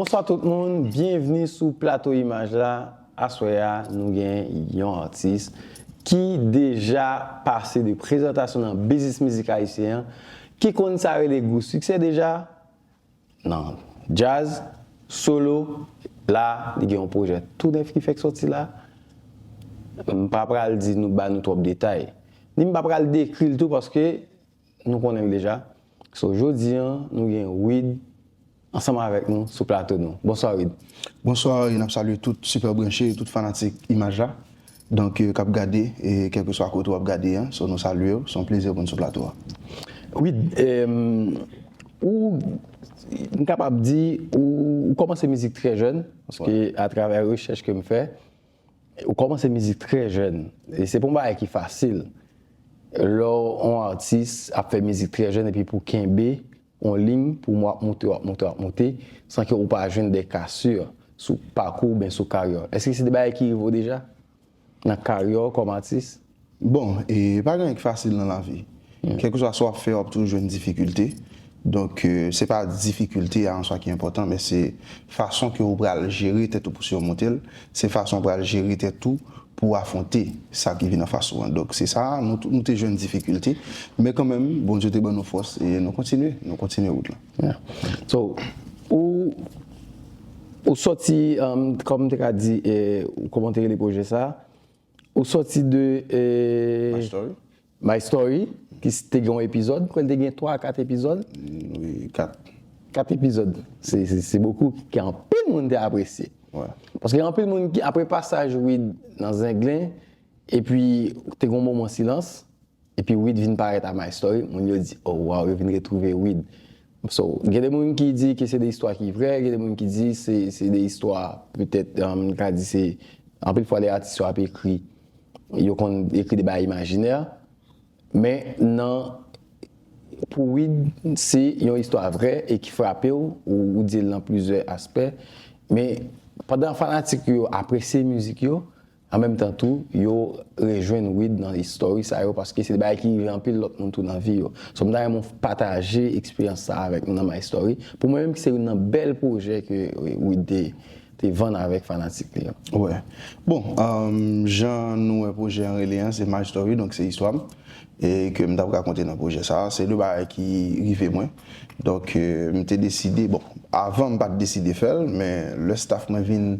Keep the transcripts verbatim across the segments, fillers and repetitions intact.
Bonswa tout moun, byenvni sou Plato Imaj la. Aswè a, nou gen yon atis ki deja pase de prezantasyon nan biznis mizik ayisyen an, ki konn sa rele gwo siksè deja nan djaz, solo, la, li gen yon pwojè tou nèf ki fèk sòti la. M pa pral di nou ba nou twòp detay. Ni m pa pral dekri l tou paske nou konnen l deja. So, jodi an, nou gen Wid ansanm avèk nou sou plato nou. Bonswa, Wid. Bonswa, e n ap salye tout Sipè Branche, tout fanatik Imaj la. Donk, euh, k ap gade, e kèlkeswa kote w ap gade an, so nou salye w, se yon plezi pou n sou plato a. Wid, em, ou, m kapab di, ou, ou kòmanse mizik trè jèn, paske atravè rechèch ke m fè, ou kòmanse mizik trè jèn. E se pa yon bagay ki fasil. Lè yon atis ap fè mizik trè jèn epi pou kenbe yon liy pou w ap moute, w ap moute, w ap moute, san ke ou pa jwenn de kasir sou pakou oubyen sou karyè w. Èske se de bagay ki rive w deja nan karyè w kòm atis? Bon, e pa gen anyen ki fasil nan lavi. Kèlkeswa sa w ap fè, w ap toujou jwenn difikilte. Donk, euh, se pa difikilte a an swa ki enpòtan, men se fason ke w pral jere tèt ou pou simonte l, se fason w pral jere tèt ou pou w afwonte sa ki vin anfas ou an. Donk, se sa, nou, nou te jwenn difikilte, men kanmenm, Bondye te ban nou fòs e nou kontinye, nou kontinye wout la. Yeah. So, ou, ou sòti, um, kòm m te ka di, eh, kòman te rele pwojè sa? Ou sòti de eh, My Story. My Story, ki s- te gen yon epizòd, m kwè l te gen twa a kat epizòd. Wi, kat. Kat epizòd. Se, se, se bokou ke anpil moun te apresye. Wè. Paske anpil moun ki, apre pasaj Wid nan Zenglen, epi te gen yon moman silans, epi Wid vin parèt a My Story, moun yo di, oh wow, yo vin retwouve Wid. So, gen de moun ki di ke se de istwa ki vrè, gen de moun ki di se, se de istwa, petèt, um, m ka di se, anpil fwa lè atis yo ap ekri, yo konn ekri de bagay imajinè, men nan, pou Wid, se yon istwa vrè e ki frape w, ou, ou di l nan plizyè aspè, men pandan fanatik yo apresye mizik yo, an menm tan tou, yo rejwenn Wid nan istòri sa yo, paske se de bagay ki rive anpil lòt moun tou nan vi yo. So, m ta renmen w pataje eksperyans sa avèk nou nan My Story. Pou mwen menm, se youn nan bèl pwojè ke Wid te, te vann avèk fanatik li yo. Wè. Bon, um, jan nou wè pwojè an rele an, se My Story, donk se istwa m. E ke m t ap rakonte nan pwojè sa, se de bagay ki rive mwen. Donk, euh, m te deside, bon, avan m pa t deside fè l, men lè staff mwen vin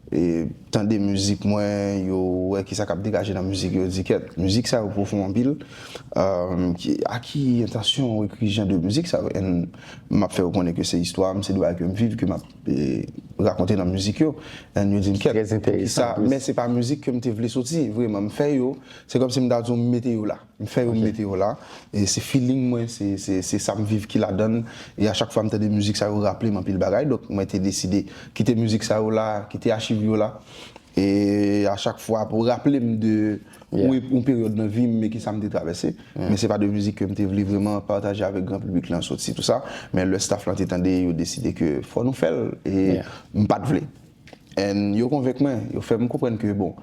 e tande mizik mwen, yo wè kisa k ap degaje nan mizik yo, yo di kèt, mizik sa yo pwofon anpil. Euh, ki, a ki entansyon ou ekri jan de mizik sa yo? And m ap fè yo konnen ke se istwa m, se de bagay ke m viv, ke m ap e, rakonte nan mizik yo. And yo di m kèt, Trè enteresan, kisa, an plis. Men se pa mizik ke m te vle soti, vreman. M fè yo, se kòmsi m ta di w m mete yo la. M fè yo m mete yo la. E se feeling mwen, se, se, se sa m viv ki ladan l. E a chak fwa m tande mizik sa yo raple m anpil bagay. Donk mwen te deside kite mizik sa yo la, kite achiv yo la. E a chak fwa pou raple m de yon, yon peryòd nan vi m e kisa m te travèse. Men se pa de mizik ke m te vle vreman pataje avèk gran piblik lan soti tou sa. Men lè staff lan te tande, yo deside ke fò nou fè l. E m pa t vle. And yo konvenk mwen, yo fè m konprann ke bon,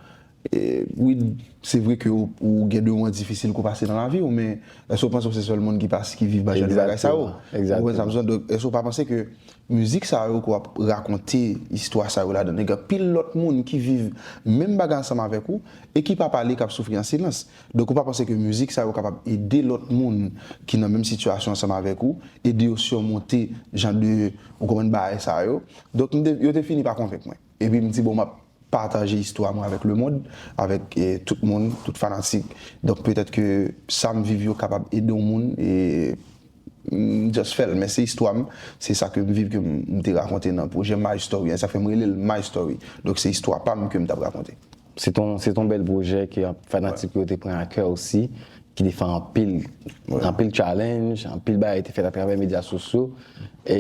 e, wi, se vre ke ou, ou gen de moman difisil ke w pase nan lavi w, men èske w panse w se sèl moun ki pas-, ki viv jan de bagay sa yo? Egzakteman. Ou konprann sa m di w? Donk, èske w pa panse ke mizik sa yo ke w ap rakonte, istwa sa yo ladan, gen anpil lòt moun ki viv menm bagay ansanm avèk ou e ki pa pale, k ap soufri an silans? Donk, ou pa panse ke mizik sa yo kapab ede lòt moun ki nan menm sitiyasyon ansanm avèk ou, ede yo simonte jan de, ou konprann, bagay sa yo? Donk, m te, yo te fini pa konvenk mwen. Epi m di, bon, m ap pataje istwa mwen avèk lemonn, avèk, eh, tout moun, tout fanatik. Donk, petèt ke sa m viv yo kapab ede yon moun, e m just fè l. Men se istwa m, se sa ke m viv, ke m, m te rakonte nan pwojè My Story. Sa fè m rele l My Story. Donk, se istwa pa m ke m t ap rakonte. Se ton, se ton bèl pwojè ke fanatik yo te pran a kè osi, ki te fè anpil, anpil challenge, anpil bagay te fèt atravè medya sosyo. E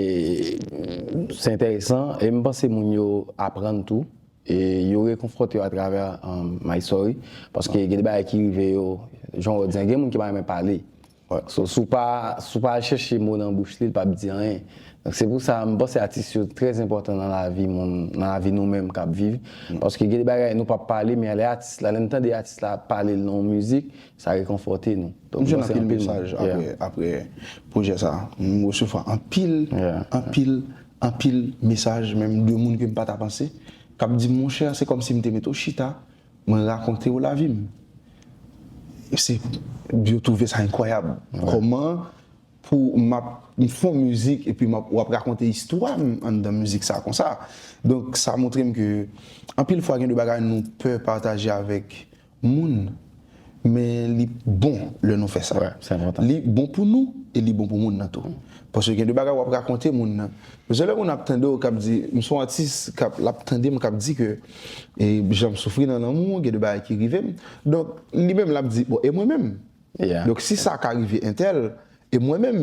se enteresan, e m panse moun yo aprann tou, e yo rekonfòte yo atravè, um, My Story, paske gen de bagay ki rive yo, jan w di, gen moun ki pa renmen pale. So, si w pa, si w pa al chèche mo nan bouch li, li p ap di anyen. Donk, se pou sa, m panse atis yo trè enpòtan nan lavi moun, nan lavi nou menm k ap viv. Paske gen de bagay nou p ap pale, men lè atis la, lè n tande atis la ap pale l nan yon mizik, sa rekonfòte nou. Donk, M jwenn m panse anpil anpil mesaj moun. Yeah. apre, apre pwojè sa. M resevwa anpil, Yeah. anpil, anpil mesaj, menm de moun ke m pa ta panse, k ap di m, monchè, se kòmsi m te mete w chita, mwen rakonte w lavi m. Se, yo twouve sa enkwayab. Kòman pou m ap, m fè yon mizik epi m ap, w ap rakonte istwa m anndan mizik sa konsa. Donk, sa montre m ke anpil fwa gen de bagay nou pè pataje avèk moun, men li bon lè nou fè sa. Li bon pou nou e li bon pou moun nan tou. Paske gen de bagay w ap rakonte moun nan. Paske lè moun ap tande w k ap di, m se yon atis, k ap, l ap tande m k ap di ke, e, jan m soufri nan lanmou, gen de bagay ki rive m. Donk, li menm l ap di, bon, e mwen menm? Donk, si sa ka rive entèl, e mwen menm,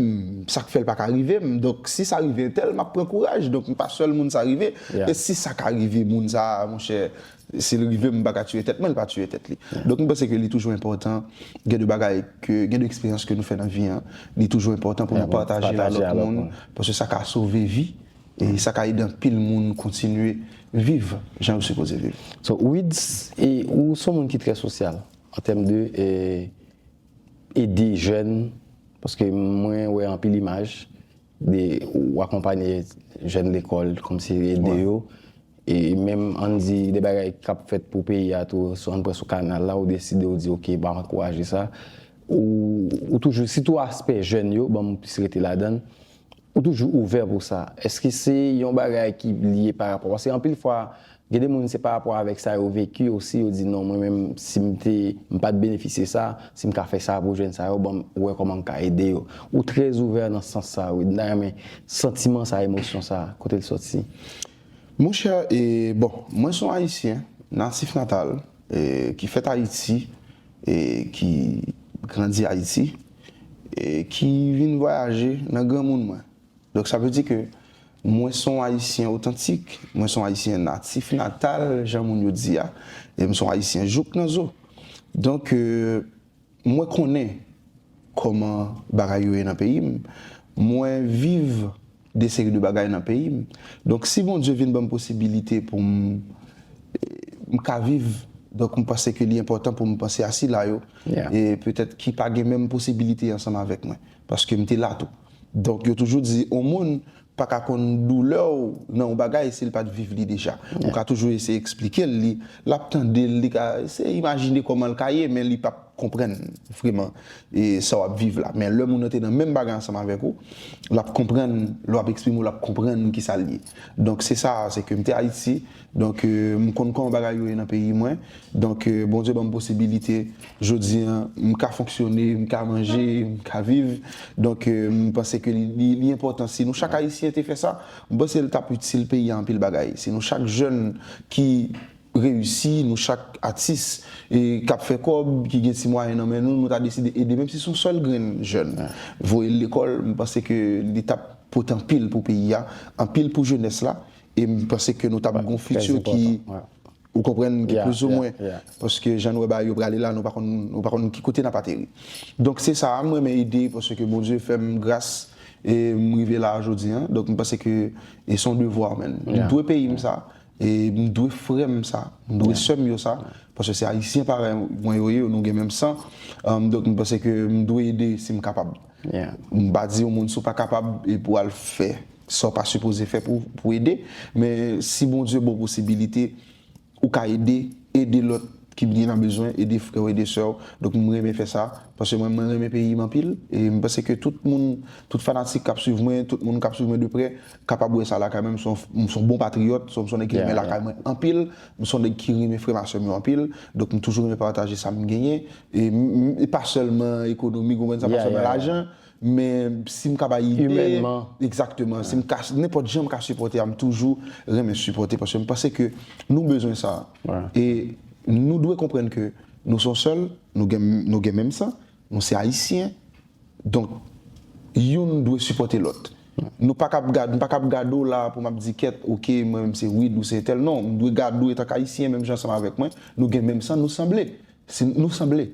sa k fè l pa ka rive m? Donk, si sa rive entèl, m ap pran kouraj. Donk, m pa sèl moun sa rive. E si sa ka rive moun sa a, monchè, si l rive m, m pa ka tiye tèt mwen, l pa tiye tèt li. Donk, m panse ke li toujou enpòtan, gen de bagay ke, gen de eksperyans ke nou fè nan vi an, li toujou enpòtan pou nou pataje l a lòt moun, paske sa ka sove vi, e sa ka ede anpil moun kontinye viv jan yo sipoze viv. So, Wids, e, ou se yon moun ki trè sosyal, an tèm de, e, ede jèn, paske mwen wè anpil imaj de ou akonpanye jèn lekòl, kòmsi ede yo, e menm ann di de bagay k ap fèt pou peyi a tou, sou, ann pran sou kanal la, ou deside ou di, oke, m ap ankouraje sa. Ou, ou toujou, sitou aspè jèn yo, ban m plis rete ladan l, ou toujou ouvè pou sa. Èske se yon bagay ki lye pa rapò? Paske anpil fwa, gen de moun se pa rapò avèk sa yo veki osi, yo di, non, mwen menm, si m te, m pa t benefisye sa, si m ka fè sa pou jèn sa yo, bon, m wè kòman m ka ede yo. Ou trè ouvè nan sans sa, wi. M ta renmen santiman sa, emosyon sa, kote l sòti? Monchè, e, bon, mwen se yon Ayisyen, natif natal, e, ki fèt Ayiti, e, ki grandi Ayiti, e, ki vin vwayaje nan granmoun mwen. Donk, sa vle di ke mwen se yon Ayisyen otantik, mwen se yon Ayisyen natif natal, jan moun yo di a, e m se yon Ayisyen jouk nan zo. Donk, e, mwen konnen kòman bagay yo ye nan peyi m. Mwen viv de seri de bagay nan peyi m. Donk, si Bondye vin ban m posibilite pou m, m ka viv, donk, m panse ke li enpòtan pou m panse a sila yo, e petèt ki pa gen menm posibilite ansanm avèk mwen, paske m te la tou. Donk, yo toujou di, yon moun pa ka konn doulè w nan yon bagay si l pa t viv li deja. Ou ka toujou eseye eksplike l li, l ap tande l, li ka eseye imajine kòman l ka ye, men li p ap konprann vrèman, e, sa w ap viv la. Men lè moun nan te nan menm bagay ansanm avèk ou, l ap konprann, lè w ap eksprime w, l ap konprann kisa l ye. Donk, se sa, se ke m te Ayiti, donk, e, m konn kòman bagay yo ye nan peyi mwen. Donk, e, Bondye ban m posibilite, jodi a, m ka fonksyone, m ka manje, m ka viv. Donk, e, m panse ke li, li, li enpòtan. Si nou chak Ayisyen te fè sa, m panse l t ap itil peyi a anpil bagay. Si nou chak jèn ki reyisi, nou chak atis, e, k ap fè kòb, ki gen ti mwayen nan men nou, nou ta deside ede, menm si se yon sèl grenn jèn, voye l lekòl, m panse ke li t ap pote anpil pou peyi a, anpil pou jenès la, e m panse ke nou t ap gen yon fiti ki, ou konprann, ki plizoumwen, paske jan nou wè bagay yo prale la, nou pa konn, nou pa konn ki kote n ap ateri. Donk, se sa, m renmen ede, paske Bondye fè m gras, e m rive la a jodi a. Donk, m panse ke e se yon devwa, man. M dwe peyi m sa. E m dwe frè m sa, m dwe sè m yo sa, paske se Ayisyen parèy mwen yo ye, nou gen menm san. Donk, m panse ke m dwe ede si m kapab. M pa di yon moun si w pa kapab epi w al fè sa w pa sipoze fè pou, pou ede, men si Bondye ba w posibilite, ou ka ede, ede lòt ki byen nan bezwen, ede frè w, ede sè w. Donk, m renmen fè sa, paske mwen, mwen renmen peyi m anpil, e m panse ke tout moun, tout fanatik k ap swiv mwen, tout moun k ap swiv mwen de prè, kapab wè sa lakay mwen, m se yon, m se yon bon patriyòt, so m se yon nèg ki renmen lakay mwen anpil, m se yon nèg ki renmen frè m ak sè m yo anpil, donk m toujou renmen pataje sa m genyen, e m, m, e pa sèlman ekonomik, ou konprann, sa pa sèlman lajan, men si m ka bay ide, egzakteman, si m ka, nenpòt jan m ka sipòte a, m toujou renmen sipòte, paske m panse ke nou bezwen sa. E nou dwe konprann ke nou se yon sèl, nou gen, nou gen menm san, nou se Ayisyen, donk, youn dwe sipòte lòt. Nou pa kab gad, m pa kab gade w la pou m ap di kèt, oke, mwen menm se Wid ou se entèl. Non, m dwe gade w etanke Ayisyen, menm jan ansanm avèk mwen. Nou gen menm san, nou sanble. Si nou sanble.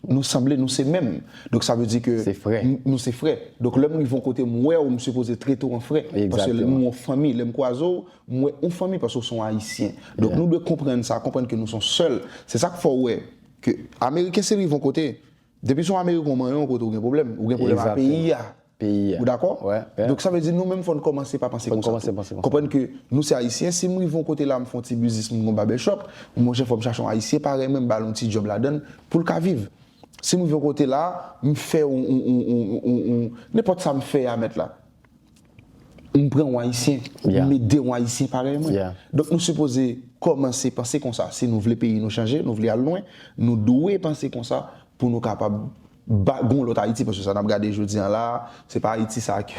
Nou sanble, nou se menm. Donk, sa vle di ke n-, nou se frè. Donk, lè m rive yon kote, m wè w, m sipoze trete w an frè. Paske lè m wè yon fanmi, lè m kwaze w, m wè yon fanmi paske w se yon Ayisyen. Donk, nou dwe konprann sa, konprann ke nou se yon sèl. Se sa k fè w wè ke Ameriken, si l rive yon kote, depi se yon Ameriken w manyen yon kote, ou gen pwoblèm. Ou gen pwoblèm ak peyi a. peyi a. Ou dakò? Wè, wè. Donk sa vle di nou menm fò n kòmanse pa panse Fò n konsa. kòmanse tou. Panse konsa. Konprann ke nou se ayisyen, si m rive yon kote la, m fè yon ti biznis, m gen yon babèchòp, monchè fò m chache yon ayisyen parèy mwen, m ba l yon ti djòb ladann pou l ka viv. Si m rive yon kote la, m fè yon, yon, yon, yon, yon, yon nenpòt sa m fè a mèt la. M pran yon ayisyen, Yeah. m ede yon ayisyen parèy mwen. Yeah. Donk nou sipoze kòmanse panse konsa. Si nou vle peyi nou chanje, nou vle al lwen, nou dwe panse konsa pou nou kapab ba, gon lòt Ayiti, paske sa n ap gade jodi an la, se pa Ayiti sa ke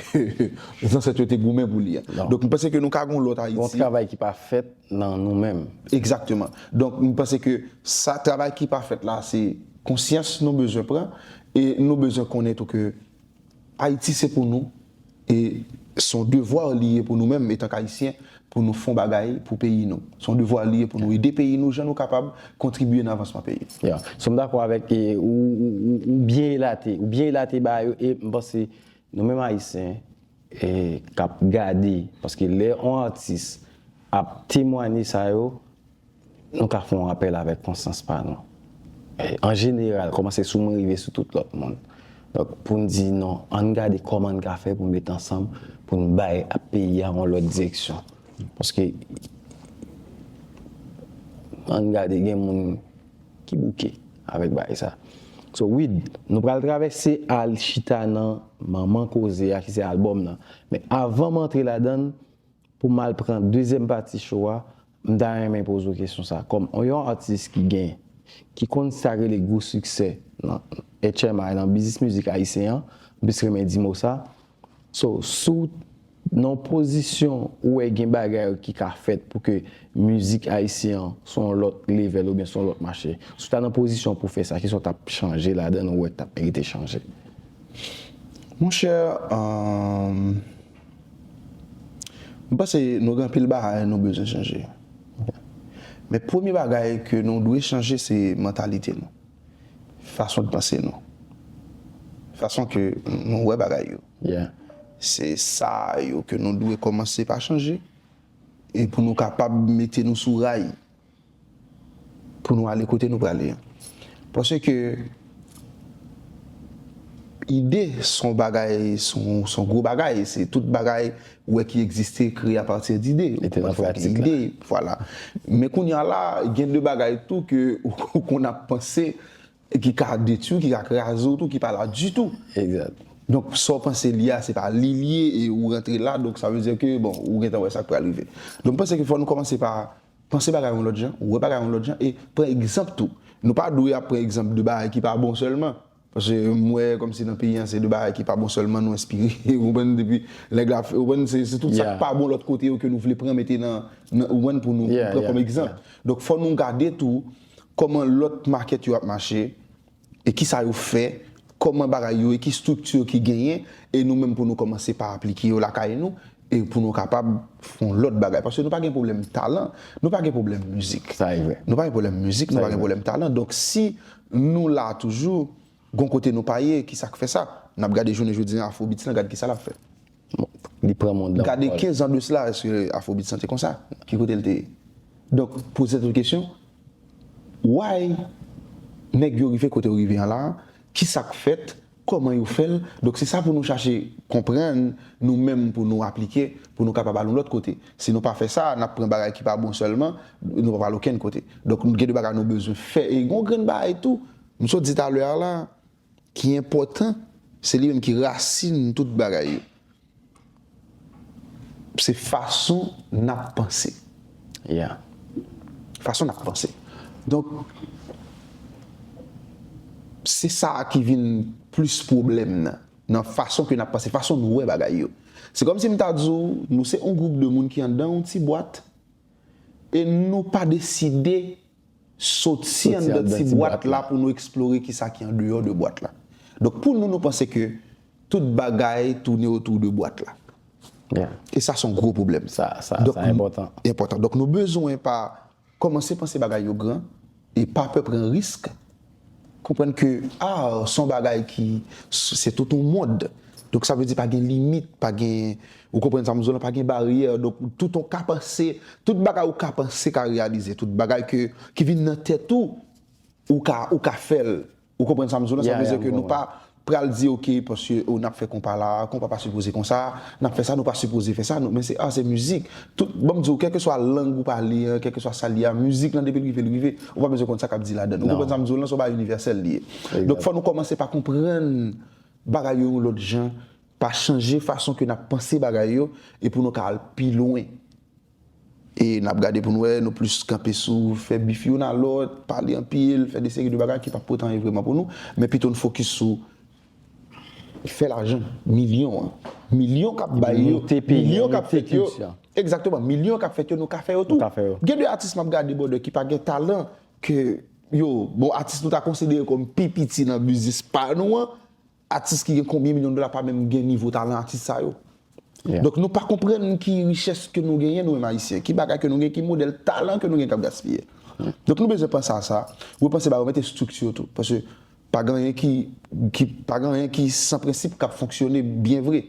zansèt yo te goumen pou li an. Non. Donk m panse ke nou ka gon lòt Gon Ayiti. Travay ki pa fèt nan nou menm. Egzakteman. Donk m panse ke sa travay ki pa fèt la, se konsyans nou bezwen pran e nou bezwen konnen tou ke Ayiti se pou nou e se yon devwa li ye pou nou menm etan k Ayisyen pou nou fè yon bagay pou peyi nou. Se yon devwa li ye pou nou ede peyi nou jan nou kapab kontribye nan avansman peyi. Yeah. So m dakò avèk e, ou, ou, ou, ou byen elate, ou byen elate ba yo e m panse nou menm ayisyen e, k ap gade, paske lè yon atis ap temwanye sa yo, nou ka fè yon apèl avèk konsyans pa nou. E, an jeneral, kòmanse sou mwen rive sou tout lòt moun. Donk, pou n di non, ann gade kòman n ka fè pou n met ansanm, pou n bay peyi a yon lòt direksyon. Paske, ann gade, gen moun ki bouke avèk bagay sa. So, Wid, nou pral travèse al chita nan Manman Koze a, ki se albòm nan. Men avan m antre ladan l, pou m al pran dezyèm pati show a, m ta renmen poze w kesyon sa. Kòm yon atis ki gen, ki konn sa rele gwo siksè nan H M I, nan biznis mizik ayisyen an, m plis renmen di mo sa. So, si w nan yon pozisyon ou wè gen bagay ki ka fèt pou ke mizik ayisyen an sou yon lòt level oubyen sou yon lòt mache, si w ta nan pozisyon pou fè sa, kisa w t ap chanje ladan l ou wè k t ap merite chanje? Monchè, um, m panse nou gen anpil bagay nou bezwen chanje. Men premye bagay ke nou dwe chanje se mantalite nou. Fason de panse nou. Fason ke nou wè bagay yo. Yeah. Se sa yo ke nou dwe kòmanse pa chanje e pou nou kapab mete nou sou ray pou nou ale kote nou prale an. Paske ide se yon bagay, se yon, se yon gwo bagay, se tout bagay ou wè ki egziste kreye apati de ide. Mete nan pratik la. Ide, vwala. Men kounye a la, gen de bagay tou ke ou konn ap panse ki ka detwi w, ki ka kraze w tou, ki pa la ditou. Egzat. Donk, sa w panse li a, se pa li li ye, e ou rantre la, donk sa vle di ke, bon, ou gentan wè sa k pral rive. Donk, m panse ke fò nou kòmanse pa panse bagay yon lòt jan, wè bagay yon lòt jan, e pran egzanp tou. Nou pa dwe ap pran egzanp de bagay ki pa bon sèlman. Paske m wè kòmsi nan peyi an, se de bagay ki pa bon sèlman nou enspire, ou konprann, depi nèg la, ou konprann, se, se tout sa Yeah. k pa bon lòt kote yo ke nou vle pran mete nan, nan ou konprann, pou nou Yeah, pran yeah, kòm egzanp. Donk, fò nou gade tou kòman lòt makèt yo ap mache, e kisa yo fè, kòman bagay yo, e ki estrikti ki genyen, e nou menm pou nou kòmanse pa aplike yo lakay nou, e pou nou kapab fè yon lòt bagay. Paske nou pa gen pwoblèm talan, nou pa gen pwoblèm mizik. Sa e vre. Nou pa gen pwoblèm mizik, nou Sa pa e gen vre. Pwoblèm talan. Donk, si nou la toujou, gon kote nou pa ye, kisa k fè sa? N ap gade jounen jodi an, Afrobeats lan, gade kisa l ap fè. Bon, li pran mond lan. Gade Pou kenz an de sila, èske Afrobeats lan te konsa? Ki kote l te ye? Donk, poze tèt ou kesyon, why nèg yo rive kote yo rive an la, kisa k fèt, kòman yo fè l? Donk, se sa pou nou chache konprann nou menm pou nou aplike, pou nou kapab al yon lòt kote. Si nou pa fè sa, n ap pran bagay ki pa bon sèlman, nou pa pral okenn kote. Donk, gen de bagay nou bezwen fè. E gon grenn bagay tou, m sot di talè a la, ki enpòtan, se li menm ki rasin tout bagay yo. Se fason n ap panse. Yeah. Fason n ap panse. Donk, se sa ki vin plis pwoblèm nan, nan fason ke n ap panse, fason nou wè bagay yo. Se kòmsi m ta di w, nou se yon gwoup de moun ki anndan yon ti bwat, e nou pa deside soti anndan ti bwat la pou nou eksplore kisa ki andeyò de bwat la. Donk, pou nou, nou panse ke tout bagay tounen otou de bwat la. Yeah. E sa se yon gwo pwoblèm. Sa, sa, Donk, sa enpòtan. Enpòtan. Donk, nou bezwen pa kòmanse panse bagay yo gran e pa pè pran risk. Konprann ke, ah, se yon bagay ki, se tout yon mond. Donk, sa vle di pa gen limit, pa gen, ou konprann sa m di w la, pa gen baryè. Donk, tout ou ka panse, tout bagay ou ka panse ka reyalize, tout bagay ke, ki vin nan tèt ou, ou ka, ou ka fè l. Ou konprann sa m di w la, sa Yeah, vle yeah, di ke m nou pa, pral di, oke, paske, o, n ap fè konpa la, konpa pa sipoze konsa, n ap fè sa, nou pa sipoze fè sa, nou, men se, a, se mizik. Tout, ban m di w, kèlkeswa lang ou pale an, kèlkeswa sa l ye a, mizik lan, depi l rive, l rive, ou pa bezwen konn sa k ap di ladan l. Ou konprann sa m di w lan, se yon bagay inivèsèl li ye. Donk, fò nou kòmanse pa konprann bagay yo yon lòt jan, pa chanje fason ke n ap panse bagay yo, e pou nou ka al pi lwen. E n ap gade pou n wè, nou plis kanpe sou fè bif youn a lòt, pale anpil, fè de seri de bagay ki p ap pote anyen vrèman pou nou, men pito n fokis sou fè lajan, milyon an. Milyon k ap bay yo, milyon k ap fèt yo. Egzakteman, milyon k ap fèt yo, nou ka fè yo tou. Gen de atis m ap gade, brother, ki pa gen talan ke yo, bon, atis nou ta konsidere kòm pi piti nan biznis pa nou an, atis ki gen konbyen milyon dola pa menm gen nivo talan atis sa yo. Donk, nou pa konprann ki richès ke nou genyen, nou menm Ayisyen, ki bagay ke nou gen, ki modèl talan ke nou gen k ap gaspiye. Donk, nou bezwen panse a sa, repanse bagay yo, mete estrikti yo tou. Paske pa gen anyen ki, ki, pa gen anyen ki san prensip k ap fonksyone byen vre.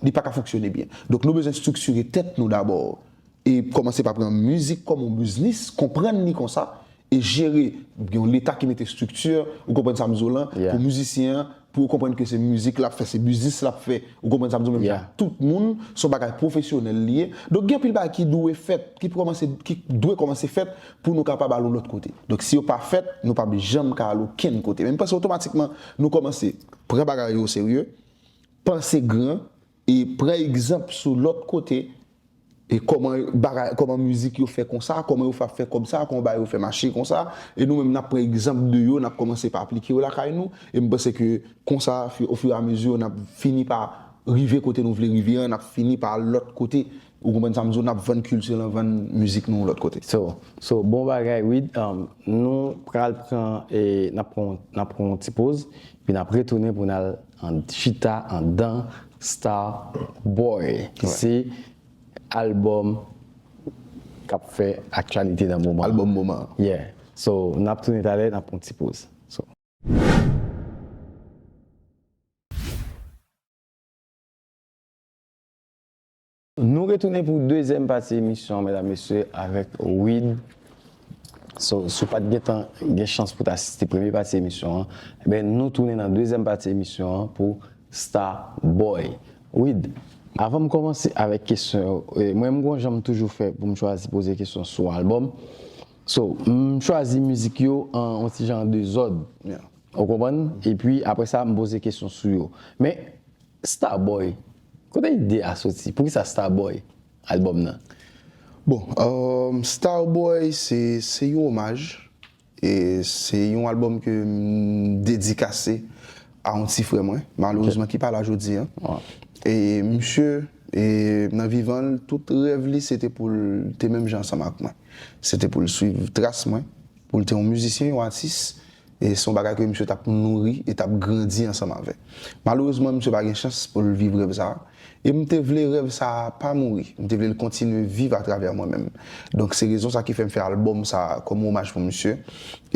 Li pa ka fonksyone byen. Donk, nou bezwen estriktire tèt nou dabò. E kòmanse pa pran mizik kòm yon biznis, konprann li konsa, e jere. Gen yon leta ki mete estrikti, ou konprann sa m di w lan, pou mizisyen an, pou yo konprann ke se mizik l ap fè, se biznis l ap fè, ou konprann sa m di w, menm jan ak tout moun, se yon bagay pwofesyonèl li ye. Donk, gen anpil bagay ki dwe fèt, ki kòmanse, ki dwe kòmanse fèt pou nou kapab al yon lòt kote. Donk, si yo pa fèt, nou p ap janm ka al okenn kote. Men m panse otomatikman, nou kòmanse pran bagay yo serye, panse gran, e pran egzanp sou lòt kote, e kòman bagay, kòman mizik yo fè konsa, kòman yo fè, fè kòb sa, kòman bagay yo fè mache konsa, e nou menm n ap pran egzanp de yo, n ap kòmanse pa aplike yo lakay nou, e m panse ke konsa, fi-, ofiramezu, n ap fini pa rive kote nou vle rive an, n ap fini pa al lòt kote, ou konprann sa m di w, n ap vann kilti lan, vann mizik nou lòt kote. So, so, bon bagay, Wid. Um, nou pral pran, e, n ap pran, n ap pran yon ti poz, epi n ap retounen pou n al an chita andan Star Boy, ki se albòm k ap fè aktyalite nan moman an. Albòm moman an. Yeah. So, n ap tounen talè, n ap pran ti poz. So. Nou retounen pou dezyèm pati emisyon, medam, mesye, avèk Wid. So, si w pa t gentan gen chans pou w t asiste premye pati emisyon an, ebyen, nou tounen nan dezyèm pati emisyon an pou Star Boy. Wid, avan m kòmanse avèk kesyon yo, e, mwen, m gon jan m toujou fè pou m chwazi poze kesyon sou albòm. So, m chwazi mizik yo an, an ti jan an dezòd. Ou konprann? Epi, apre sa, m poze kesyon sou yo. Men, Star Boy, kote ide a soti? Poukisa Star Boy, albòm nan? Bon, um, Star Boy, se, se yon omaj. E se yon albòm ke m dedikase a yon ti frè mwen, malerezman, ki pa la jodi an. E misye, e nan vivan l, tout rèv li, se te pou l te menm jan ansanm ak mwen. Se te pou l swiv tras mwen, pou l te yon mizisyen, yon atis. E se yon bagay ke misye t ap nouri e t ap grandi ansanm avè. Malerezman, misye pa gen chans pou l viv rèv sa a. E m te vle rèv sa a pa mouri. M te vle l kontinye viv atravè mwen menm. Donk, se rezon sa ki fè m fè albòm sa a kòm omaj pou misye.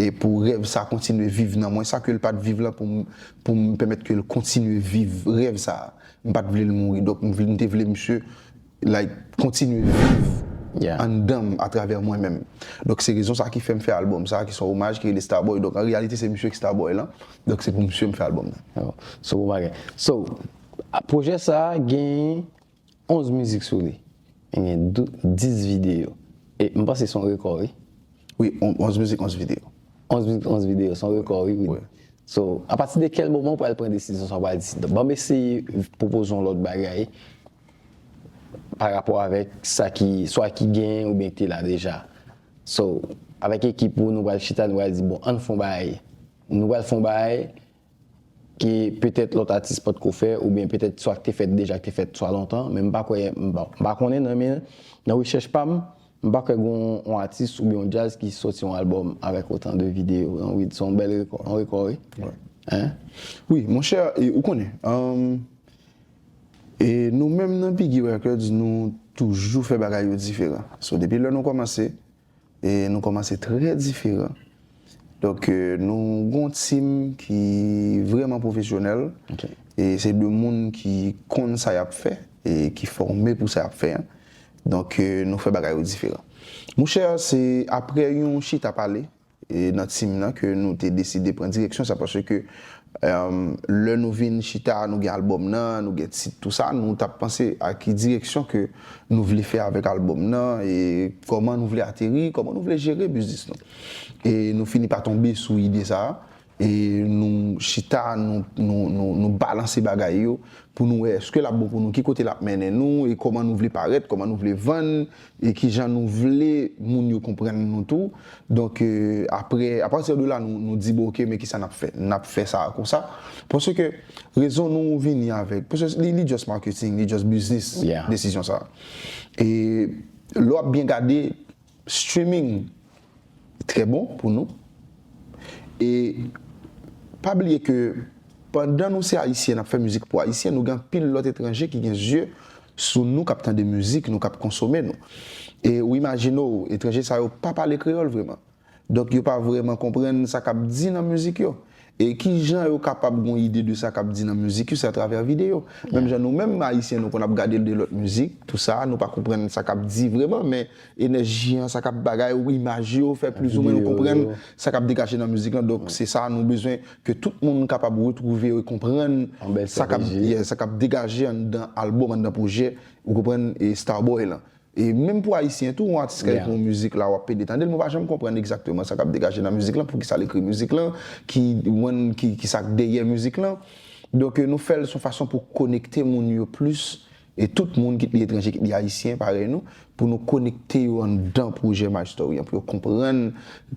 E pou rèv sa a kontinye viv nan mwen. Sa ke l pa t viv lan pou m, pou m pèmèt ke l kontinye viv rèv sa a. M pa t vle l mouri. Donk, m vle, m te vle misye, like, kontinye viv anndan m atravè mwen menm. Donk, se rezon sa ki fè m fè albòm sa a, ki se yon omaj, ki rele Star Boy. Donk, an reyalite, se misye ki Star Boy lan. Donk, se pou misye m fè albòm nan. Dakò. So, bon bagay. So, a, pwojè sa a gen onz mizik sou li. Li gen dou-, dis videyo. E m panse se yon rekò, wi. Wi, on-, onz mizik, onz videyo. Onz mizik, onz videyo, se yon rekò, wi, wi. Wi. So, apati de kèl moman w pral pran desizyon sa, w pral di, "Ban m eseye pwopoze yon lòt bagay pa rapò avèk sa ki, swa ki genyen oubyen ki te la deja"? So, avèk ekip ou, nou pral chita, nou pral di, "Bon, ann fè yon bagay." Nou pral fè yon bagay ke petèt lòt atis potko fè, oubyen petèt swa k te fèt deja, k te fèt swa lontan, men m pa kwè, m pa, m pa konnen nan, men nan rechèch pa m, m pa kwè gen yon, yon atis oubyen yon djaz ki soti yon albòm avèk otan de videyo. Donk, wi, se yon bèl rekò, yon rekò, wi. Wi. Hein? Wi, monchè, e, ou konnen, um, e nou menm nan Biggy Records, nou toujou fè bagay yo diferan. So, depi lè nou kòmanse, e nou kòmanse trè diferan. Donk, e, nou gon team ki vrèman pwofesyonèl. E se de moun ki konn sa y ap fè e ki fòme pou sa y ap fè an. Donk, e, nou fè bagay yo diferan. Monchè, se aprè yon chita pale, e, nan team nan ke nou te deside pran direksyon sa, paske, Lè nou vin chita, nou gen albòm nan, nou gen tit, tou sa, nou t ap panse a ki direksyon ke nou vle fè avèk albòm nan, e kòman nou vle ateri, kòman nou vle jere biznis nou. E nou fini pa tonbe sou ide sa a, e nou chita, nou, nou, nou, nou balanse bagay yo pou nou wè èske l ap bon pou nou, ki kote l ap mennen nou, e kòman nou vle parèt, kòman nou vle vann, e kijan nou vle moun yo konprann nou tou. Donk, euh, apre, apati de la, nou, nou di, bon, ok, men kisa n ap fè? N ap fè sa konsa. Paske rezon nou vini avèk, paske li, li just marketing, li just business, desizyon sa. E lè w ap byen gade, streaming trè bon pou nou. E pa bliye ke pandan nou se Ayisyen, n ap fè mizik pou Ayisyen, nou gen anpil lòt etranje ki gen zye sou nou, k ap tande mizik nou, k ap konsome nou. E ou imajine w, etranje sa yo pa pale kreyòl vrèman. Donk, yo pa vrèman konprann sa k ap di nan mizik yo. E ki jan yo kapab gon ide de sa k ap di nan mizik yo, se atravè videyo. Menm jan nou menm, Ayisyen, nou konn ap gade de lòt mizik, tou sa, nou pa konprann sa k ap di vrèman, men enèji an, sa k ap bagay, ou imaj yo, fè plizoumwen nou konprann sa k ap degaje nan mizik lan. Donk, se sa nou bezwen ke tout moun kapab retwouve yo e konprann sa k ap, yeah, sa k ap degaje anndan albòm, anndan pwojè, ou konprann, e Starboy lan. E menm pou Ayisyen tou, yon atis ka ekri yon mizik la, w ap pede tande l, men w pa janm konprann egzakteman sa k ap degaje nan mizik lan, poukisa l ekri mizik lan, ki, ki, ki sa k dèyè mizik lan. Donk, nou fè l se yon fason pou konekte moun yo plis, e tout moun, kit li etranje, kit li ayisyen, parèy nou, pou nou konekte yo anndan pwojè My Story an, pou yo konprann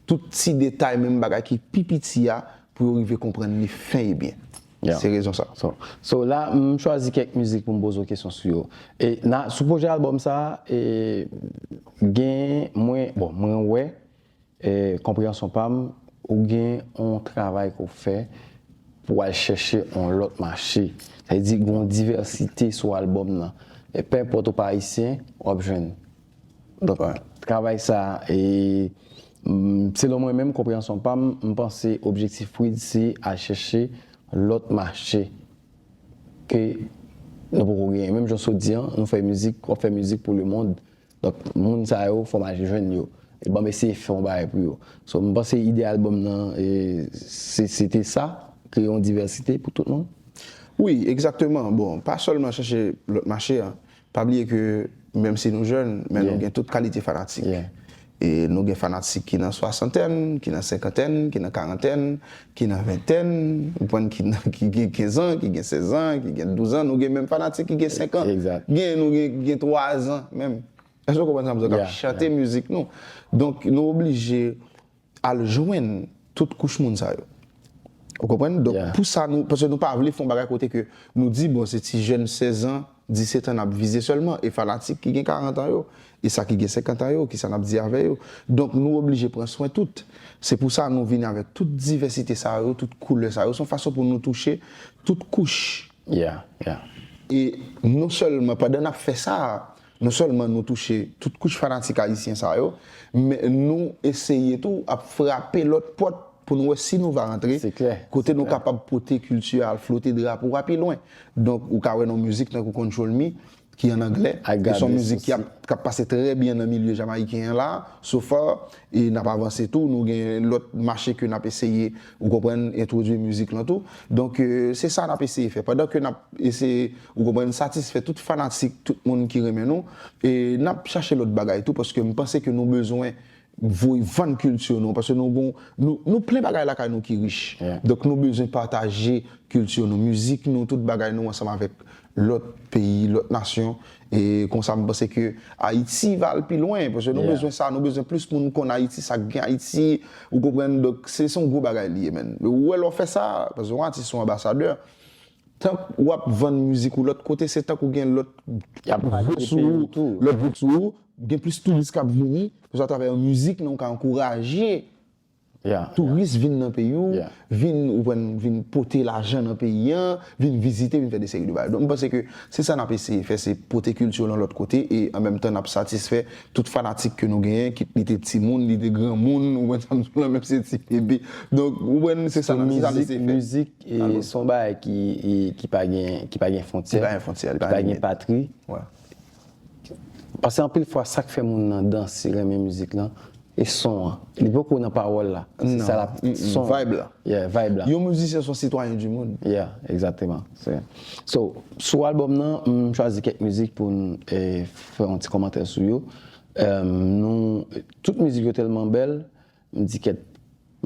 tout ti detay, menm bagay ki pi piti a, pou yo rive konprann li fen e byen. Se rezon sa. So, so la, m chwazi kèk mizik pou m poze w kesyon sou yo. E na, sou pwojè albòm sa, e, gen, mwen, bon, mwen wè, e, konpreyansyon pa m, ou gen yon travay ke w fè pou w al chèche yon lòt mache. Sa vle di, gen yon divèsite sou albòm nan. E penpòt ou pa ayisyen, w ap jwenn. Donk, travay sa, e, m, selon mwen menm, konpreyansyon pa m, m panse objektif Frid se al chèche lòt mache ke nou poko genyen. Menm jan w sot di an, nou fè mizik, w ap fè mizik pou lemonn. Donk, moun sa yo, fò m al jwenn yo. E ban m eseye fè yon bagay pou yo. So, m panse ide albòm nan, e, se, se te sa, kreye yon divèsite pou tout moun. Wi, egzakteman. Bon, pa sèlman chèche lòt mache an. Pa bliye ke menm si nou jèn, men nou gen tout kalite fanatik. E nou gen fanatik ki nan swasantèn, ki nan senkantèn, ki nan karantèn, ki nan ventèn, ou konprann, ki nan, ki gen kenz an, ki gen sèz an, ki gen douz an, nou gen menm fanatik ki gen senk an. Gen, nou gen, ki gen twa zan menm. Èske w konprann sa m di w, k ap chante mizik nou? Donk, nou oblije al jwenn tout kouch moun sa yo. Ou konprann? Donk, pou sa, nou, paske nou pa vle fè yon bagay kote ke nou di, bon, se ti jèn sèz an, disèt an n ap vize sèlman, e fanatik ki gen karant an yo, e sa ki gen senkant an yo, kisa n ap di avè yo? Donk, nou oblije pran swen tout. Se pou sa nou vini avèk tout divèsite sa yo, tout koulè sa yo. Se yon fason pou nou touche tout kouch. E non sèlman, pandan n ap fè sa, non sèlman nou touche tout kouch fanatik ayisyen sa yo, men nou eseye tou ap frape lòt pòt pou nou wè si nou va rantre kote nou kapab pote kilti a, al flote drapo a pi lwen. Donk, ou ka wè nan yon mizik tankou Control Me, ki an anglè, e se yon mizik ki ap, k ap pase trè byen nan milye jamayiken an la, so far, e n ap avanse tou, nou gen lòt mache ke n ap eseye, ou konprann, entwodui mizik lan tou. Donk, e, se sa n ap eseye fè. Pandan ke n ap eseye, ou konprann, satisfè tout fanatik, tout moun ki renmen nou, e n ap chache lòt bagay tou, paske m panse ke nou bezwen voye vann kilti nou, paske nou gon, nou, nou plen bagay lakay nou ki rich. Donk, nou bezwen pataje kilti nou, mizik nou, tout bagay nou ansanm avèk lòt peyi, lòt nasyon. E konsa, m panse ke Ayiti va al pi lwen, paske nou bezwen sa, nou bezwen plis moun konn Ayiti, sa k gen Ayiti, ou konprann, donk se, se yon gwo bagay li ye, menn. Ou wè lè w fè sa, paske yon atis se yon anbasadè. Tank w ap vann mizik ou lòt kote, se tank ou gen lòt vot sou ou, lòt vot sou ou, gen plis touris k ap vini, paske atravè yon mizik, non, w ka ankouraje touris vin nan peyi w, vin, ou konprann, vin pote lajan nan peyi an, vin vizite, vin fè de seri de bagay. Donk, m panse ke se sa n ap eseye fè, se pote kilti w nan lòt kote, e an menm tan, n ap satisfè tout fanatik ke nou genyen, kit li te timoun, li te granmoun, ou konprann sa m di w la, menm si se ti bebe. Donk, ou konprann, se sa n ap, se sa n ap eseye fè. Mizik, e, se yon bagay ki, e, ki pa gen, ki pa gen fwontyè, ki pa gen patri. Paske anpil fwa, sa k fè moun nan danse, renmen mizik lan, e son an. Li poko nan pawòl la. Se sa l ap, son an. Vibe la. Yeah, vibe la. Yon mizisyen se yon sitwayen di mond. Yeah, egzakteman. Se- So, sou albòm nan, m chwazi kèk mizik pou n eh, fè yon ti kòmantè sou yo. Eh, nou, tout mizik yo tèlman bèl, m di kèt,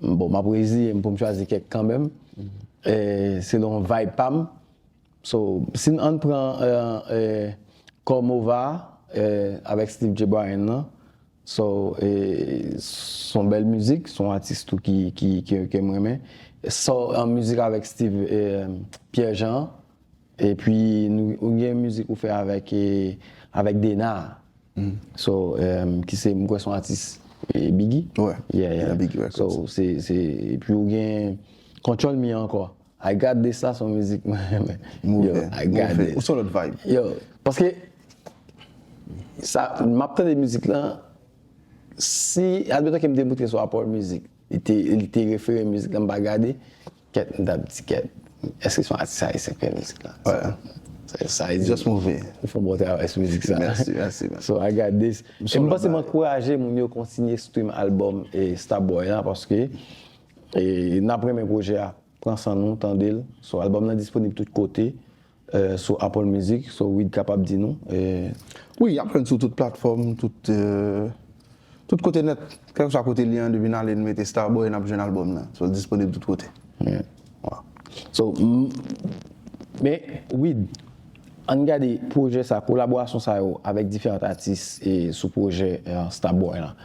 bon, m ap reziye m pou m chwazi kèk kanmenm. Eh, selon vibe pa m. So, si n ann pran eh, eh, Come Over eh, avèk Steve J. Bryan nan, so, eh, s on bèl mizik, s on atis tou ki, ki, ki, ke m renmen. So, an mizik avèk Steve eh, Pierre Jean, epi nou, ou gen mizik ou fè avèk, eh, avèk Dena. So, eh, ki se, m kwè s on atis eh, Biggie. Ouais, Yeah, yeah. Biggie Records. So, se, se, epi ou gen Control Me ankò. I Got This la, s on mizik mwen renmen. Yo, Move, I Got move. This. Ou s on lòt vibe. Yo, paske sa, m ap tande mizik lan, si, admeton ke m te moute sou Apple Music, li te, li te refere mizik lan, m pa gade, kèt, m t ap di kèt. Èske s on atis ayisyen k fè mizik la? Ouais. Sa, sa, sa, Just move. Ou fè yon bon travay sou mizik sa. Mèsi, mèsi, mèsi. So, I Got This. M E son m panse lòt m ankouraje moun yo kontinye stream albòm e Starboy la, paske e, n ap renmen pwojè a. Pran san nou, tande l. So, albòm nan disponib tout kote, eh, sou Apple Music, so Wid kapab di nou. Eh, Wi, y ap jwenn sou tout platfòm, tout, euh, tout kote nèt. Kèlkeswa kote li an, depi n ale n mete Starboy, n ap jwenn albòm nan. So, l disponib tout kote. Yeah. So, m- men, Wid, ann gade pwojè sa, kolaborasyon sa yo avèk diferan atis e sou pwojè eh, Starboy la.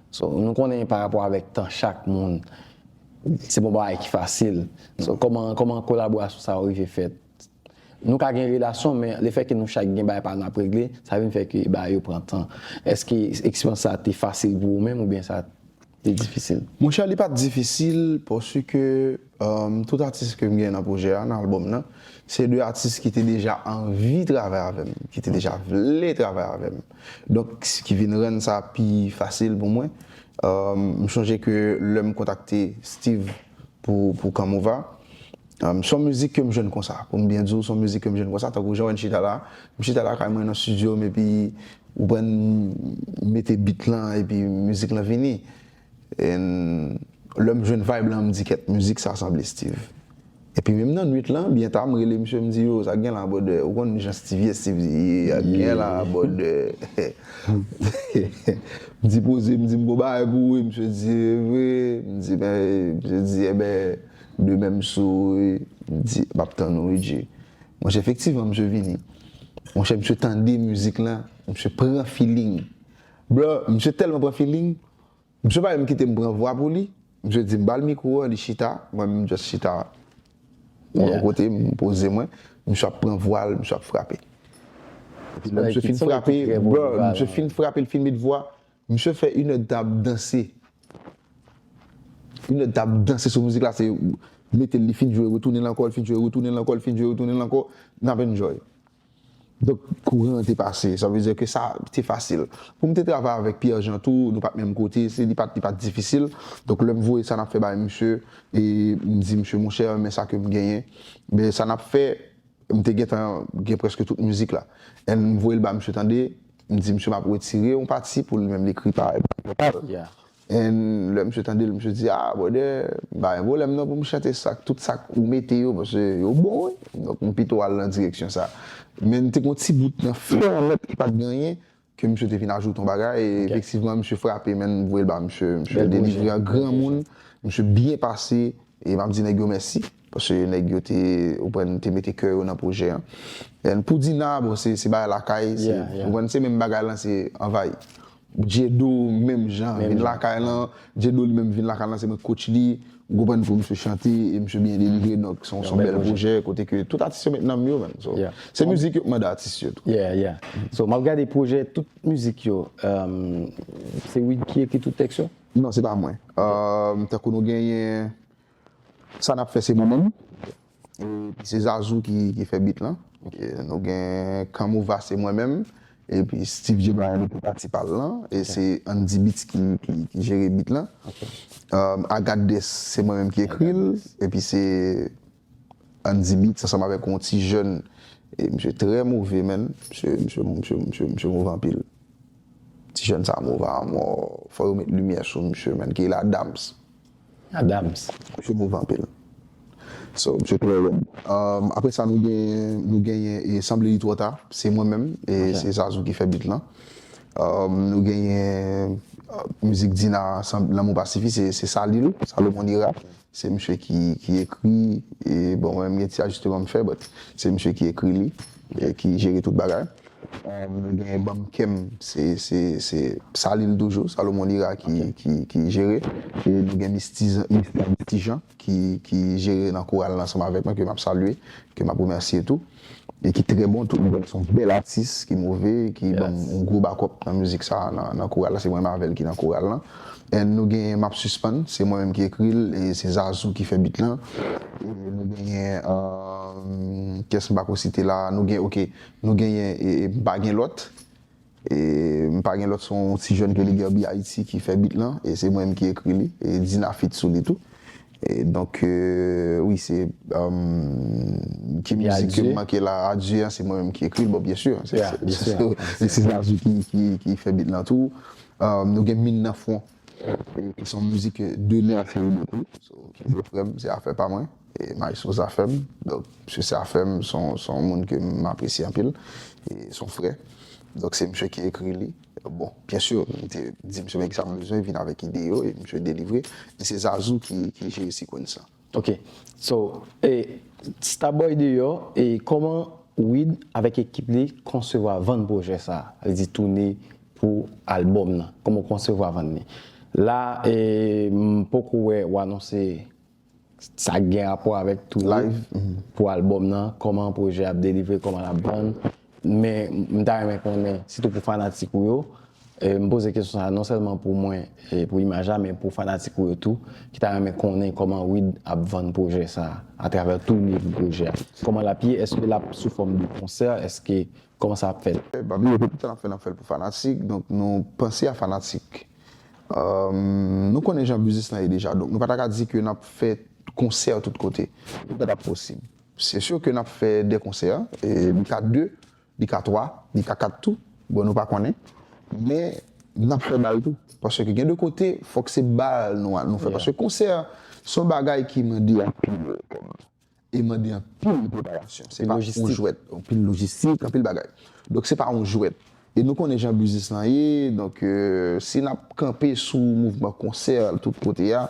So, nou konnen pa rapò avèk tan chak moun, se pa yon bagay ki fasil. So, kòman, kòman kolaborasyon sa yo rive fèt? Nou ka gen relasyon, men lefètke nou chak gen bagay pa nou ap regle, sa vin fè ke bagay yo pran tan. Èske eksperyans sa te fasil pou ou menm oubyen sa te difisil? Monchè, li pa t difisil paske um, tout atis ke m gen nan pwojè a, nan albòm nan, se de atis ki te deja anvi travay avè m, ki te deja vle travay avè m. Donk, s- ki vin rann sa pi fasil pou mwen. Um, m sonje ke lè m kontakte Steve pou, pou Kamova, um, s on mizik ke m jwenn konsa. Pou m byen di w, s on mizik ke m jwenn konsa. Tankou jan w wè n chita la, m chita lakay mwen nan estidyo m epi ou pran mete beat lan epi mizik lan vini. And lè m jwenn vibe lan, m di kèt, mizik sa sanble Steve. Epi menm nan nwit lan, byen ta, m rele misye, m di yo, sa k gen la, brother? Ou konn jan Steve ye, Steve ye, sa k gen la, brother? M di poze, m di m gon bagay pou ou, misye di e vre, m di men, misye di ebyen, demen m sou, m di m ap tann ou wi Dje. Monchè, efektivman, misye vini. Monchè, misye tande mizik lan, misye pran feeling. Bro, misye tèlman pran feeling, misye pa menm kite m pran vwa pou li. Misye di m ba l mikwo an, li chita, mwen menm m just chita yon kote, m poze mwen, misye ap pran vwa l, misye ap frape. Epi lè misye fin frape, bro, misye fin frape, l fin met vwa, misye fè inèdtan ap danse. Inèdtan ap danse sou mizik la, se mete l, li fin jwe, retounen l ankò, l fin jwe, retounen l ankò, l fin jwe, retounen l ankò, n ap enjoy. Donk, kouran an te pase, sa vle di ke sa te fasil. Pou m te travay avèk Pierre Jean tou, nou pa t menm kote, se li pa t, li pa t difisil. Donk, lè m voye sa n ap fè bay misye, e m di misye, monchè, men sa ke m genyen, men sa n ap fè, m te gentan gen prèske tout mizik la. And m voye l ba misye tande, m di misye m ap retire yon pati pou li menm li ekri pa pa l. Yeah. And lè misye tande l, misye di, ah, brother, m pa gen pwoblèm non pou m chante sa, tout sa k ou mete yo, paske yo bon, wi. Donk, m pito al nan direksyon sa. Men te gon ti bout nan fè an nèt ki pa t gen anyen, ke misye te vin ajoute yon bagay, e efektivman, misye frape, men m voye l ba misye, misye delivre an granmoun, misye byen pase, e m ap di nèg yo mèsi, paske nèg yo te, ou konprann, te mete kè yo nan pwojè an. And pou Dina, bon, se, se bagay lakay, se, ou konprann, se menm bagay lan, se anvayi. Djedo menm jan, vin lakay lan, Djedo li menm vin lakay lan, se mwen coach li, ou konprann, pou misye chante, e misye byen delivre, donk se yon, se yon bèl pwojè, kote ke tout atis yo met nanm yo, man. So, se mizik yo k mande atis yo tou. Yeah, yeah. So, m ap gade pwojè tout mizik yo, um, se Wid ki ekri tout tèks yo? Non, se pa mwen. Um, tankou nou genyen Sa n ap fè se mwen menm. Epi se Zazou ki, ki fè beat lan. Ok, nou gen Kamouva se mwen menm. Epi Steve J Bryan pou pati pa l lan. E se Andy Beats ki, ki, ki jere beat lan. Um, I Got This se mwen menm ki ekri l. Epi se Andy Beats ansanm avèk yon ti jèn. E misye trè move, man. Misye, misye, misye, misye, misye move anpil. ti jèn sa move a mò, fò yo met limyè sou misye, menn, ki rele Adams. Adams. Misye move anpil. So, misye trè rèd. Um, apre sa, nou gen, nou genyen e Sanble Li Twò Ta, se mwen menm, e se Zazou ki fè beat lan. Um, nou genyen uh, mizik Dina, Lanmou Pa Sifi, se Salil, Salomon Lira. Se misye ki, ki ekri, e bon, mwen menm gen ti ajisteman m fè, but se misye ki ekri li, e ki jere tout bagay. Um, nou gen Banm Kè M, se, se, se Salil toujou, Salomon Lira ki, ki, ki jere. E nou gen Miss Tijan, Miss Tijan ki, ki jere nan koral la ansanm avèk mwen, ke m ap salye, ke m ap remèsye tou. E ki trè bon tou, se yon bèl atis ki move, ki ban m yon gwo bakòp nan mizik sa, nan, nan koral la, se mwen menm avè l ki nan koral lan. And nou gen M ap Sispann, se mwen menm ki ekri l, e se Zazou ki fè beat lan. E nou genyen, um, kiyès m pako site la, nou gen, ok, nou genyen e, e M Pa Gen Lòt. E M Pa Gen Lòt, se yon ti jèn ke li gen Haiti ki fè beat lan, e se mwen menm ki ekri li, e Dina feat sou li tou. E donk, euh, wi, se um, ki mizik ke m manke la, Adye, se mwen menm ki ekri l, bon, byen si, se Zazou ki, ki, ki fè beat lan tou. Um, nou gen Min Nan Fwon, ki se yon mizik Dener fè remake wi. So, ki se frè m, se afè pa mwen. E Maestro Zafèm. Donk, misye se afè m, se yon moun ke m apresye anpil. E se yon frè. Donk, se misye ki ekri li. Bon, byen si, m te di misye men kisa m bezwen, vin avèk ide yo, e misye delivre. E se Zazou ki, ki jere sequence la. Ok. So, e, Starboy deyò, e kòman Wid avèk ekip li konsevwa vann pwojè sa a? Sa vle di toune pou albòm nan. Kòman w konsevwa vann li? La, e, m poko wè w anonse sa k gen rapò avèk toune pou albòm nan, kòman pwojè ap delivre, kòman l ap vann. Men m ta renmen konnen, sitou pou fanatik ou yo, e, m poze kesyon sa a non sèlman pou mwen, e, pou imaj la, men pou fanatik ou yo tou, ki ta renmen konnen kòman Wid ap vann pwojè sa a, atravè toune pou pwojè a. Kòman l ap ye? Èske l ap sou fòm de konsè? Èske, kòman sa ap fèt? Pa bliye ke tout sa n ap fè, n ap fè l pou fanatik, donk nou panse a fanatik. Um, nou konnen jan biznis lan ye deja, donk nou pa ta ka di ke n ap fè konsè tout kote. Li pa t ap posib. Se si ke n ap fè de konsè, e li ka de, li ka twa, li ka kat tou, bon, nou pa konnen. Men n ap fè bal tou. Paske gen de kote, fòk se bal nou, nou fè. Paske konsè, se yon bagay ki mande anpil kòb. E mande anpil preparasyon. Se pa yon jwèt. Anpil lojistik, anpil bagay. Donk, se pa yon jwèt. E nou konnen jan biznis lan ye, donk, euh, si n ap kanpe sou mouvman konsè tout kote a,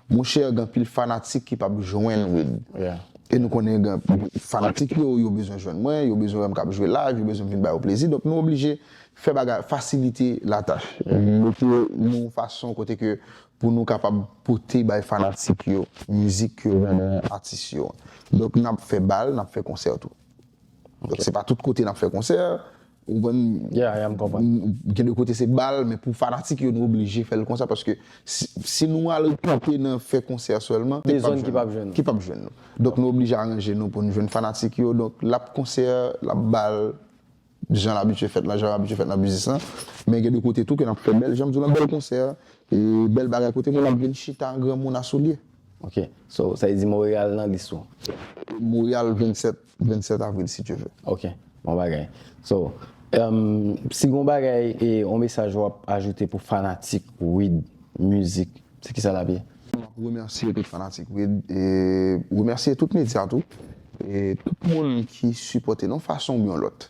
monchè, gen anpil fanatik ki p ap jwenn Wid. E nou konnen gen fanatik yo, yo bezwen jwenn mwen, yo bezwen wè m k ap jwe live, yo bezwen m vin ba yo plezi. Donk, nou oblije fè bagay, fasilite latach. Mete nou yon fason kote ke pou nou kapab pote bay fanatik yo mizik ke yo renmen, atis yo. Donk, n ap fè bal, n ap fè konsè tou. Donk, se pa tout kote n ap fè konsè. Ou konprann? Yeah, yeah, m konprann. Gen de kote se bal, men pou fanatik yo, nou oblije fè l konsa, paske si, si nou al kanpe nan fè konsè sèlman, de zòn ki p ap jwenn nou. Ki p ap jwenn nou. Donk, nou oblije aranje nou pou nou jwenn fanatik yo. Donk, l ap konsè, l ap bal, jan l abitye fèt lan, jan l abitye fèt nan biznis lan. Men gen de kote tou ke n ap fè bèl, jan m di w lan, bèl konsè, e bèl bagay kote moun ap vin chita, granmoun a soulye. Ok. So, sa vle di Monreyal nan lis ou? Monreyal vennsèt, vennsèt avril, si Dye vle. Ok. Bon bagay. So, um, si gon bagay, e yon mesaj w ap ajoute pou fanatik Wid Mizik, se kisa l ap ye? M ap remèsye tout fanatik Wid, e remèsye tout medya tou, e tout moun ki sipòte n yon fason oubyen yon lòt.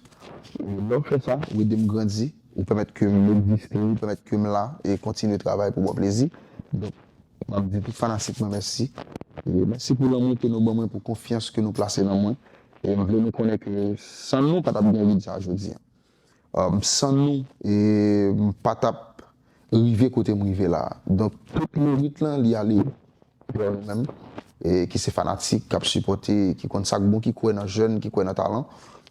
E lè w fè sa, w ede m grandi, ou pèmèt ke m egziste, ou pèmèt ke m la, e kontinye travay pou ba w plezi. Donk, m ap di tout fanatik mwen mèsi. E mèsi pou lanmou ke nou ban mwen, pou konfyans ke nou plase nan mwen. E m vle nou konnen ke san nou, pa t ap gen Wid sa jodi a. Um, san nou, e, m pa t ap rive kote m rive la a. Donk, tout merit lan, li ale vè nou menm, e, ki se fanatik, k ap sipòte, ki konn sa k bon, ki kwè nan jèn, ki kwè nan talan.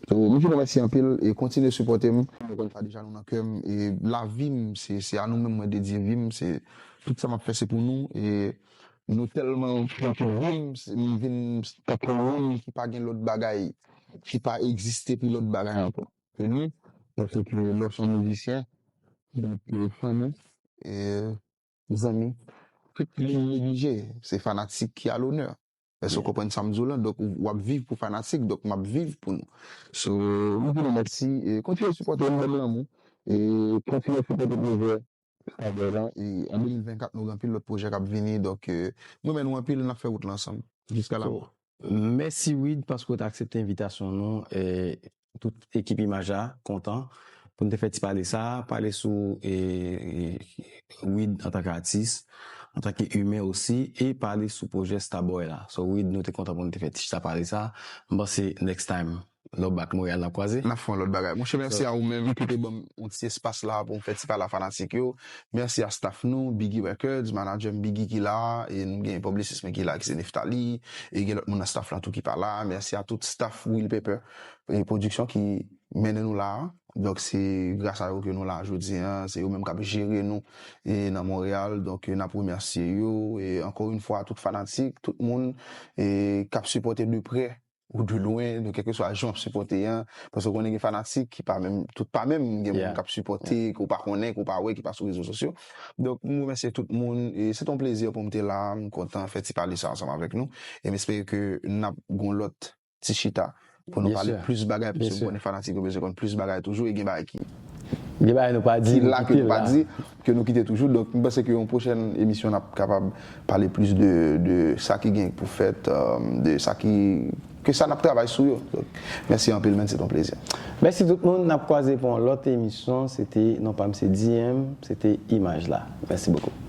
So, m di nou mèsi anpil, e kontinye sipòte m. Nou konn sa deja, nou nan kè m, e lavi m, se, se a nou menm mwen dedye vi m, se, tout sa m ap fè, se pou nou, e nou tèlman pran pou vi m, se, m vin tankou yon moun ki pa gen lòt bagay, ki pa egziste pou lòt bagay ankò. Ke nou, paske lè w se yon mizisyen, donk, e, fanmi, e, zanmi, tout moun neglije, se fanatik ki a lonè. Èske w konprann sa m di w lan? Donk, w ap viv pou fanatik, donk m ap viv pou nou. So, m di nou mèsi, e kontinye sipòte m, ban m lanmou, E kontinye sipòte pwojè Starboy la. E an de mil vennkat, nou gen anpil lòt pwojè k ap vini. Donk, e, m renmen nou anpil, n ap fè wout la ansanm. Jiska la. So, mèsi Wid paske w te aksepte envitasyon nou. E, tout ekip Imaj la kontan pou n te fè ti pale sa, pale sou e, e, Wid antanke atis, antanke imen osi, e pale sou pwojè Starboy la. So Wid, nou te kontan pou n te fè ti chita pale sa. M panse next time, lè w back Monreyal, n ap kwaze. N ap fè yon lòt bagay. Monchè, mèsi a ou menm ki te ban m yon ti espas la pou m fè ti pale a fanatik yo. Mèsi a staff nou, Biggie Records, manager m Biggie ki la, e nou gen publicist mwen ki la, ki se Neftali, e gen lòt moun nan staff la tou ki pa la. Mèsi a tout staff Will Paper e Production ki mennen nou la a. Donk, se gras a yo ke nou la jodi a. Se yo menm k ap jere nou e nan Monreyal. Donk, n ap remèsye yo. E ankò yon fwa, tout fanatik, tout moun e k ap sipòte de prè ou de lwen, de kèlkeswa jan w ap sipòte a. Paske w konnen gen fanatik ki pa menm, tout pa menm, gen moun Yeah. k ap sipòte, ke w pa konnen, ke w pa wè, ki pa sou rezo sosyo. Donk, m remèsye tout moun. E se te yon plezi pou m te la. M kontan fè ti pale sa ansanm avèk nou. E m espere ke n ap gon lòt ti chita pou nou Yes, pale sir. Plis bagay, Yes, paske m sir. Konnen fanatik yo bezwen konn plis bagay toujou, e gen bagay ki Gen bagay nou pa di, ki la, nou ke kite nou pa la. Di, ke nou kite toujou. Donk, m panse ke yon pwochèn emisyon n ap kapab pale plis de, de sa ki gen pou fèt, euh, de sa ki, ke sa n ap travay sou yo. Donk, mèsi anpil, men, se te yon plezi. Mèsi tout moun, n ap kwaze pou yon lòt emisyon. Se te, non pa m se D M, se te Imaj la. Mèsi bokou.